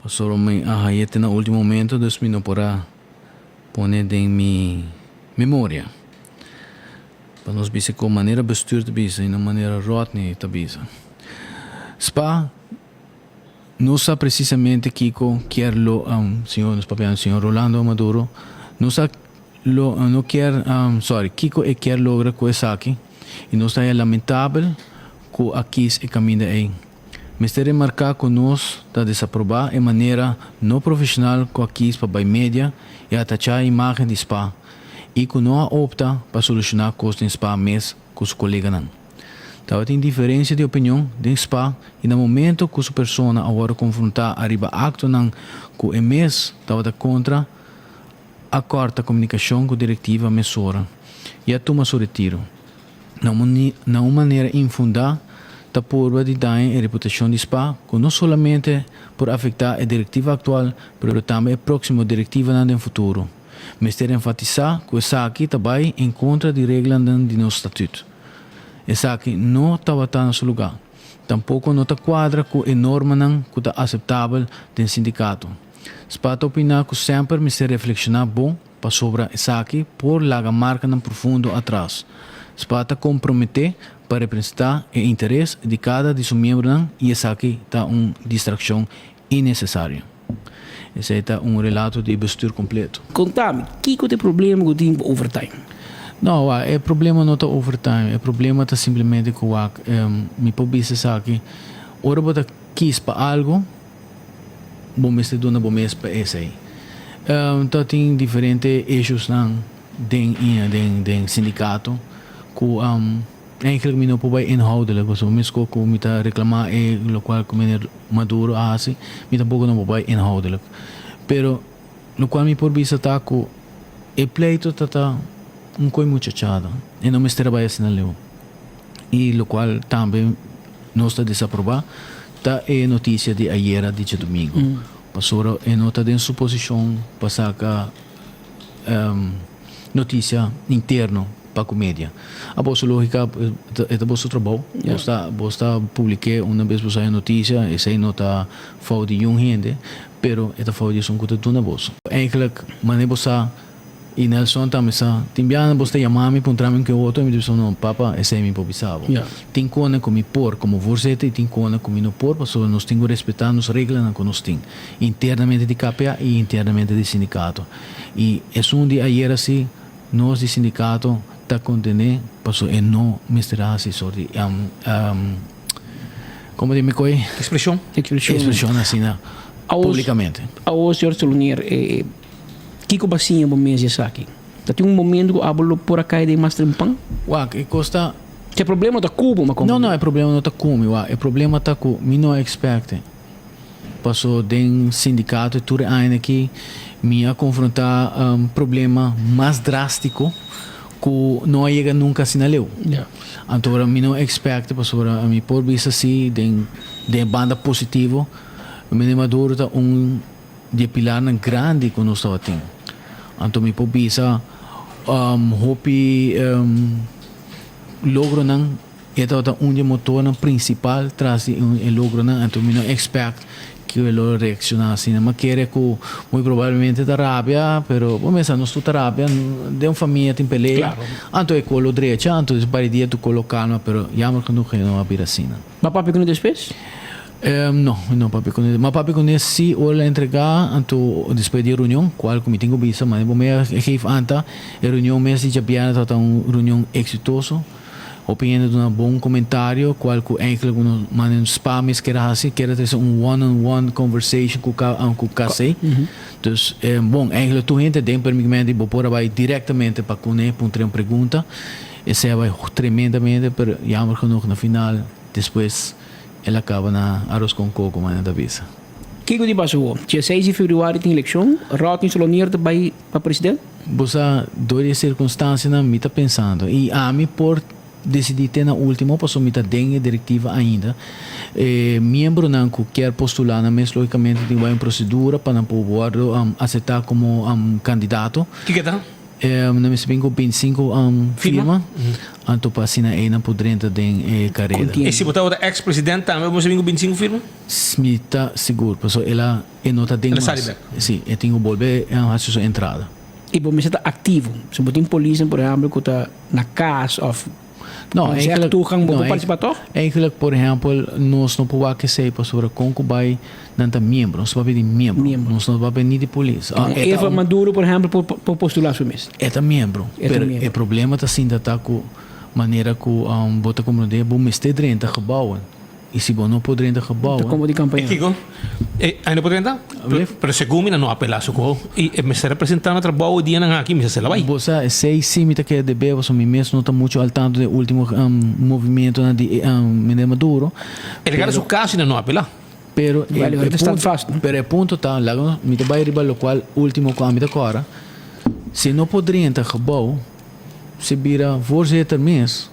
Pasobra mi a haye te na ultimo momento, dus mi no por a pone den mi memoria. Pa nos bisa con manera bestuur ta bisa y no manera Rodney ta bisa. Spa no sa precisamente kico kier lo, señor, nos papiando señor Rolando Maduro, no sa lo, no kier, sorry, kico e kier logra cu esaki y nos ta haya lamentabel cu a kies e caminda ey. Mester remarca cu nos ta desaproba e manera no profesional cu a kies pa bay media y atacha e imagen di spa y cu no a opta pa soluciona cos den spa mes cu su coleganan. Tabatin diferencia di opinion den spa y na momento cu su persona a wordo confronta ariba actonan cu e mes tabata contra a corta comunicacion cu directiva mesora y a tuma su retiro. Na un manera infundá ta purba di daña e reputashon di spa ku no solamente por afektá e direktiva aktual pero tambe e próksimo direktivanan den futuro. Mester enfatisá ku esaki ta bai en kontra di reglanan di nos statüt. Esaki no tabata na su lugá. Tampoko no ta kuadra ku e normanan ku ta aseptabel den sindikato. Spa ta opiná ku semper mester reflekshoná bon pasobra esaki por laga markanan profundo atras. Spa ta komprometé pa representá e interes di kada di su miembronan i esaki ta un distrakshon innesesario. Esei ta un relato di bestuur kompleto. Konta mi, kiko ta e problema ku tin ku overtime? No, wak, e problema no ta overtime. E problema ta simplemente ku wak, mi por bisa esaki, ora bo ta kis pa algu, bo mester duna bo mes pa esei. Ta tin diferente issuesnan den den den sindikato ku eigenlijk mi no por bai inhoudelijk pasobra mesco ku mi ta reklama e lokual ku meneer Maduro a hasi mi tampoko no por bai inhoudelijk. Pero lokual mi por bisa ta ku e pleito ta ta un koi muchachada e no mester a bai asina leu. Y locual tambe nos ta desaproba ta e noticia di ayera di djadomingo. Pasobra e no ta den su posicion pa saca noticia interno pa cu media. A boso logica e ta boso trabou. Bos ta bos ta publike una bes bo sa e noticia, esey no ta fout di niun hende, pero e ta fout di esun cu ta duna boso. Eigenlijk mane bo sa I Nelson tambe sa, tin biaha bos ta yama mi puntra mi un ke otro i mi ta bisa no, papa esei mi por bisa bo. Tin kone ku mi por komo voorzitter i tin kone ku mi no por pasobra nos tin ku respetá nos reglanan ku nos tin internamente di KPA i internamente di sindikato. I esun di ayera si nos di sindikato ta kontené pasobra e no mester a hasi sort di komo di mi koe? Ekspreshon. Ekspreshon asina publikamente. Awo señor Solonier e. Kiko bo a siña bo mes di esaki? Ta tin un momento ku abo lo por a kai den mas trempan? Wak, e kos ta. Si e problema ta ku bo, ma komo? No, no, e problema no ta ku mi, wak. E problema ta ku mi no a ekspèkte. Paso den sindikato e tur e aña aki mi a konfrontá problema mas drástiko ku no a yega nunka asina leu. Anto ora mi no a ekspèkte pasobra mi por bisa si den den e banda positivo, Meneer Maduro ta un. Di e pilarnan grandi ku nos tabatin. Anto mi por bisa hopi logronan, e tabata un di e motornan prinsipal tras di e logronan. Anto mi no expect ku e lo reakshoná asina. Mi a kere ku muy probablemente ta rabia, pero bo mester nos tur ta rabia, den un famia tin pelea. Anto e kos lo drecha, anto despues un par di dia tur kos lo kalma, pero jammer genoeg e no a bira asina. Bo a papia ku no despues? No, mi no papia kuné. Ma papia kuné si ora el a entregá, anto despues di e reunion, kual ku mi tin ku bisa, ma bo mei a geef aan ta e reunion mes di djabièrnè tabata un reunion eksitoso. Hopi hende duna bon komentario, kual ku eigentlik uno manda un spa mes kier a hasi, kier a trese un one on one conversation ku ku KC. Dus, bon, eigentlik tur hende den permikimento di bo por a bai direktamente pa kuné puntra un pregunta. Esei a bai tremendamente, pero jammer genoeg na final despues el a caba na aros con coco manera ta bisa. Kiko di pasa awor? Dia seis di februari tin elekshon, Rodney Solonier ta bai pa president? Bo sa, dor di e sirkunstansianan mi ta pensando i ami por desidí te na último pasobra mi ta den e direktiva ainda. E miembronan ku kier postulá nan mes lógikamente tin ku bai un prosedura pa nan por wòrdu aseptá komo kandidato. Kiko ta? Nan mester bin ku 25 firma, anto pa asina ei nan por drenta den e kareda. I si bo tabata ex president tambe bo mester bin ku 25 firma? Mi ta sigur, pasobra el a e no ta den El a mas. sali bek. Si, e tin ku bolbe hasi su entrada. I bo mester ta aktivo. Si bo tin polisnan por ehèmpel ku ta na kas òf No, Zeg eigenlijk, toegang, bo no, por participa toch? Eigenlijk, por ehempel, nos no por wak esey pasobra con cu bay nan ta miembro. Nos ta papia di miembro. Miembro. Nos no ta papia ni di polis. Ah, e ta Eva un- Maduro, por ehempel, por, por postula su mes. E ta miembro. E ta Pero miembro. e problema ta sinta ta cu manera cu um, bo ta comprende, bo mester drenta gebouwen. I si bo no por drenta gebouwen. Ta como di E campaña. kiko? E ai no por drenta? Alsjeblieft. Pero segun mi nan no apela su ko. I e mester representa na trabou e dianan aki mester sela bai. Bo sa esey si mi ta keda debe pasobra mi mes no ta mucho al tanto den ultimo movimentonan di meneer Maduro. E regala su cas i nan no apela. Pero e Vale, e ahorita punto, staat vast, no? pero e punto ta, laga nos, mi ta bai riba locual ultimo cu ami ta cora, si no por drenta gebouw, si bira voorzitter mes.